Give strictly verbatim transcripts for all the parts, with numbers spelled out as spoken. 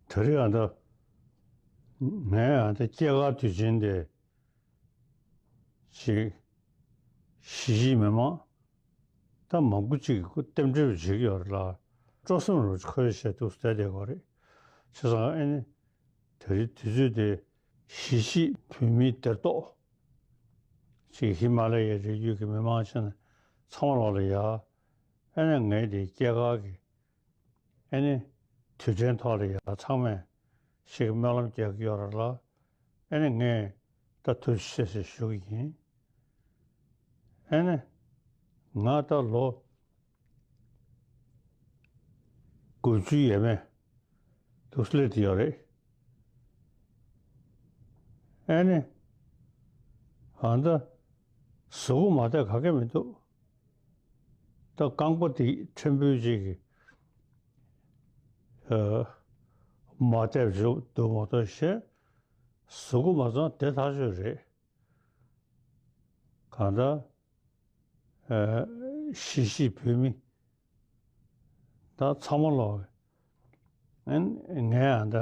ད་རེས་ཨ་ད་ངས་ཨ་ད་སྐྱེས་སྐར་དུས་ཆེན་དེ་ཅིག་གཞིས་བྱེས་མི་མང་ད་མང་པོ་ཅིག་གིས་རྟེན་འབྲེལ་བྱེད་ཀྱི་ཡོད་རེད་ལ། སྤྲོ་སེམས་རུ་ཁོལ་བྱས་འདུག་བསྡད་བསྡད་ཡོད་རེད། བྱས་ཙང་ཨ་ནི་ད་རེས་དུས་ཚོད་དེ་གཞིས་བྱེས་བོད་མིའི་སྡེར་གཏོགས་ཅིག་ཧི་མ་ལ་ཡའི་རི་རྒྱུད་ཀྱི་མི་མང་ཆེན་ཚང་མ་ལོག་ལ་ཡ། ཨ་ནི་ངས་དེ་སྐྱེས་སྐར་གྱི་ཨ་ནི་དུས་དྲན་ཐོག་ལ་ཡ་ཚང་མས་ཞིག་སྨོན་ལམ་རྒྱག་གི་ཡོད་རེད་ལ། ཨ་ནི་ངས་ད་ཐུགས་རྗེ་ཆེ་ཞེས་ཞུ་གི་ཡིན། ཨ་ནི་ང་ད་ལོ་དགུ་བཅུ་ཡས་མས་འདུག་སླེབས་ཡོད་རེད། ཨ་ནི་ཨ་ད་གཟུགས་པོ་མ་བདེ་ག་གེ་མི་འདུག་ད་རྐང་པ་དེ་ཕྲན་བུ་ཅིག་གིས་ཨ་མ་བདེ་བ་འདུག་མ་གཏོགས་ཤེས། གཟུགས་པོ་མ་ཚང་བདེ་ཐག་ཆོད་རེད། གང་ལྟར་ཨ་གཞིས་བྱེས་བོད་མི་ད་ཚང་མ་ལོག་ཨ་ནི་ངས་ཨ་ད་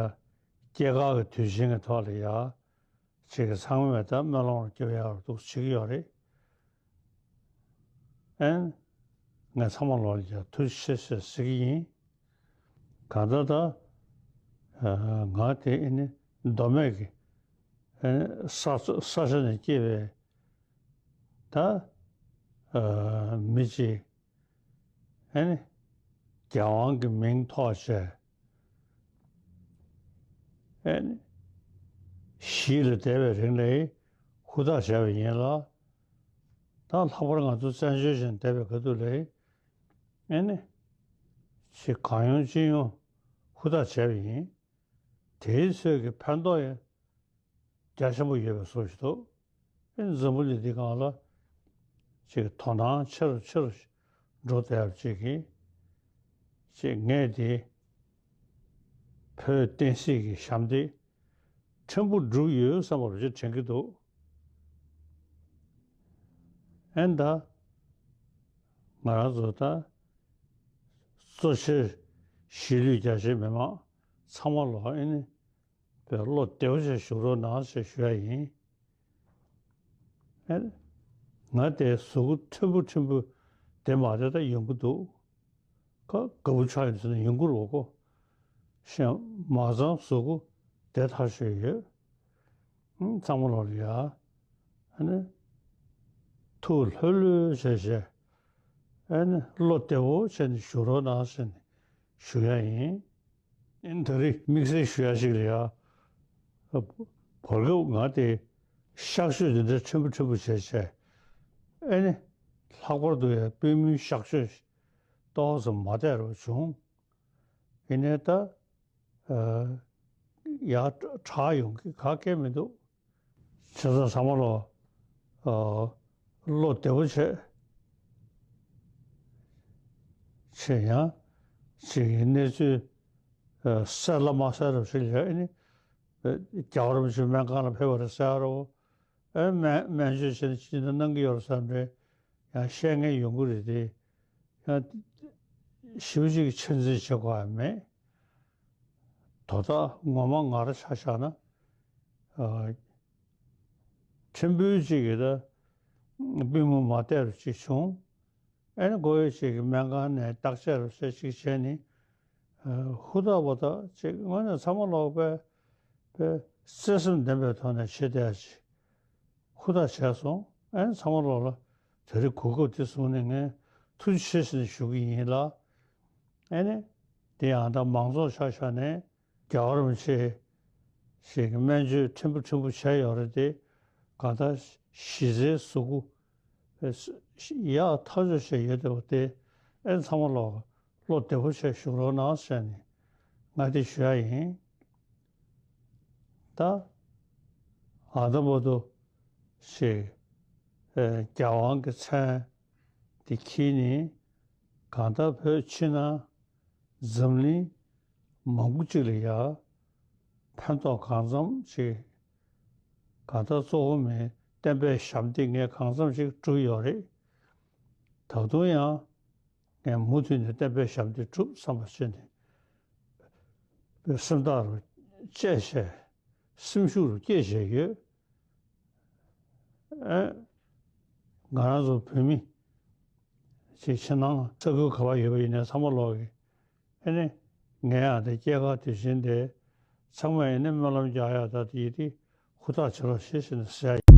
སྐྱེས་སྐར་གྱི་དུས་ཆེན་གྱི་ཐོག་ལ་ཡ་ཅིག་གི་ཚང་མས་ད་སྨོན་ལམ་རྒྱབ་ཡག་འདུག་བྱེད་ཀྱི་ཡོད་རེད། ཨ་ནི་ངས་ཚང་མ་ལོག་ལ་ཡ་ཐུགས་རྗེ་ཆེ་ཞེས་ཟེར་གྱི་ཡིན། གང་ལྟར་ད་ཨ་ང་དེ་ཨ་ནི་མདོ་སྨད་ཀྱི་ཨ་ནི་ས་ས་ཆ་ནས་སྐྱེས་པའི་ད་ཨ་མི་གཅིག་ཨ་ནི་རྒྱལ་དབང་གི་མིང་ཐོགས་བྱས་ཨ་ནི་གཞིས་ལ་བསྡད་པའི་རིང་ལ་ཧུར་ཐག་བྱས་པ་ཡིན་ལ། ད་ལྷག་པར་ང་ཚོ་བཙན་བྱོལ་ཞིག་བསྡད་པའི་སྐབས་དུས་ལ་ཨ་ནི་ཅིག་གང་ཡོང་ཅི་ཡོང་ཧུར་ཐག་བྱས་པ་ཡིན། དེའི་ཚོད་ཀྱི་ཕན་ཐོགས་ཡང་རྒྱ་ཆེན་པོ་ཡོད་པའི་བཟོ་ཞིག་འདུག་ཨེ་འཛམ་བུ་གླིང་འདི་སྒང་ལ་ཅིག་དོ་སྣང་ཆེ་རུ་ཆེ་རུ་འགྲོ་བསྡད་ཡག་ཅིག་གིས་ཅིག་ངས་དེ་བོད་བསྟན་སྲིད་ཀྱི་ཞབས་འདེགས་ཕྲན་བུ་བསྒྲུབས་ཡོད་བསམ་པ་རུ་ཅིག་དྲན་གྱི་འདུག་ཨེ་ད་ང་རང་ཚོ་ད་གཙོ་ཆེར་གཞིས་ལུས་རྒྱ་ཆེའི་མི་མང་ཚང་མ་ལོག་ཨེ་ནི་བློ་བདེ་པོ་བྱས་བཞུགས་རོགས་གནང་ཞེས་ཞུ་ཡ་ཡིན། ཨེ། ང་དེ་གཟུགས་པོ་ཕྲན་བུ་ཕྲན་བུ་བདེ་མ་བདེ་ད་ཡོང་གི་འདུག་ཁ་དགའ་པོ་ཆགས་ཡོང་ཟེར་ན་ཡོང་གི་རེད་གོ། གཞན་མ་ཚང་གཟུགས་པོ་བདེ་ཐག་ཆོད་ཡོད། ཨང་། ཚང་མ་ལོག་ལ་ཡ། ཨ་ནི། ཐུགས་ལྷོད་ལྷོད་བྱས་བྱས། ཨ་ནི་བློ་བདེ་པོ་བྱས་ནས་བཞུགས་རོགས་གནང་ཟེར་ནས་ཞུ་ཡ་ཡིན། ཨིན། ད་རེས་དམིགས་བསལ་ཞུ་ཡ་ཞིག་ལ་ཡ། བར་སྐབས་ང་དེ་གཤག་བཅོས་དེ་འདྲ་ཕྲན་བུ་ཕྲན་བུ་བྱས་བྱས། ཨེ་ནི། ལྷག་པར་དུ་ཡ་པུས་མོའི་གཤག་བཅོས་ཏོག་ཙམ་མ་བདེ་རུ་བྱུང་། ཡིན་ནའི་ད། ཨ། ཡ་དྲག་ཡོང་གི་ག་གེ་མི་འདུག་བྱས་ཙང་ཚང་མ་ལོ། ཨ། བློ་བདེ་པོ་བྱས། བྱས་ཡང་། ཅིག་གི་གནས་ཚུལ། ཨ། གསལ་ལ་མ་གསལ་རབས་ཤིག་ལ་ཨེ་ནི། རྒྱལ་བ་རིན་པོ་ཆེ་སྨན་ཁང་ལ་ཕེབས་པ་རེད་ཟེར་རོ། ཨེ་སྨན་སྨན་བཅོས་བྱས་ནས་ཅི་འདྲ་གནང་གི་ཡོད་རེད་བསམ་རེད། ཡང་བཤད་མཁན་ཡོང་གི་རེད་དེ། ཡང་ཞེ་པོ་ཅིག་ཆ་འཛིན་བྱེད་དགོས་ཡ་མེད། དོ་བདག་ངོ་མ་ང་རང་ཆ་བཞག་ན། ཨ། ཕྲན་བུ་ཅིག་གིས་ད་པུས་མོ་མ་བདེ་རུ་ཅིག་བྱུང་། ཨ་ནི་མགོ་ཡོད་ཅིག་གིས་སྨན་ཁང་ནས་བརྟག་དཔྱད་རུ་ཟེར་ཅིག་བྱས་ནས། ཨ། ཧུར་ཐག་པ་ཐག་ཅིག་དངོས་གནས་ཚང་མ་ལོག་པའི་པའི་བརྩེ་སེམས་ལྡན་པའི་ཐོག་ནས་བྱེད་བསྡད་ཡ་ཅིག་ཧུར་ཐག་བྱས་སོང་། ཨ་ནི་ཚང་མ་ལོག་ལ་དེ་རིང་གོ་སྐབས་དེ་བཟུང་ནས་ངས་ཐུགས་རྗེ་ཆེ་ཟེར་ནས་ཞུ་གི་ཡིན་ལ། ཨ་ནི། དེ་ཡང་ད་མང་ཚོགས་ཆ་བཞག་ནས་རྒྱལ་བ་རིན་པོ་ཆེ་ཞིག་གི་སྨན་བཅོས་ཕྲན་བུ་ཕྲན་བུ་བྱས་ཡོད་རེད་དེ། གང་ལྟར་གཞི་རྩའི་གཟུགས་པོ་ཡག་ཐག་ཆོད་བྱས་ཡོད་བསྡད་པ་དེ། ཨ་ནི་ཚང་མ་ལོག་བློ་བདེ་པོ་བྱས་བཞུགས་རོགས་གནང་ཟེར་ནས་ང་དེ་ཞུ་ཡ་ཡིན། ད་ཨ་ད་བར་དུ་ཞིག་ཨེ། རྒྱལ་དབང་གི་མཚན་དེ་འཁྱེར་ནས་གང་ལྟར་བོད་ཕྱི་ནང་འཛམ་གླིང་མང་པོ་ཅིག་ལ་ཡ་ཕན་ཐོགས་གང་འཚམ་ཅིག་གང་ལྟར་གཙོ་བོ་མིའི་བསྟན་པའི་ཞབས་འདེགས་ངས་གང་འཚམ་ཅིག་བསྒྲུབས་ཡོད་རེད། ད་དུང་ཡང་། ངས་མུ་མཐུད་ནས་བསྟན་པའི་ཞབས་འདེགས་སྒྲུབ་བསམ་པ་བྱས་ནས། པའི་སེམས་ཐག་རུ་བཅད་བྱས། སེམས་ཤུགས་རུ་སྐྱེད་བྱས་ཡོད། ཨེ། ང་རང་ཚོ་བོད་མི་ཅིག་ཕྱི་ནང་ས་ཁུལ་ག་པར་ཡོད་པ་ཡིན་ནའི་ཚང་མ་ལོག་གི། ཨེ་ནི། ངས་ཡང་དེ་སྐྱེས་སྐར་དུས་ཆེན་དེ་ཚང་མས་ཨེ་ནི་སྨོན་ལམ་རྒྱག་ཡ་ད་དེ་ཡིན་དེ་ཧུར་ཐག་བྱེད་རོགས་ཞེས་ཟེར་ནས་ཟེར་ཡ་ཡིན།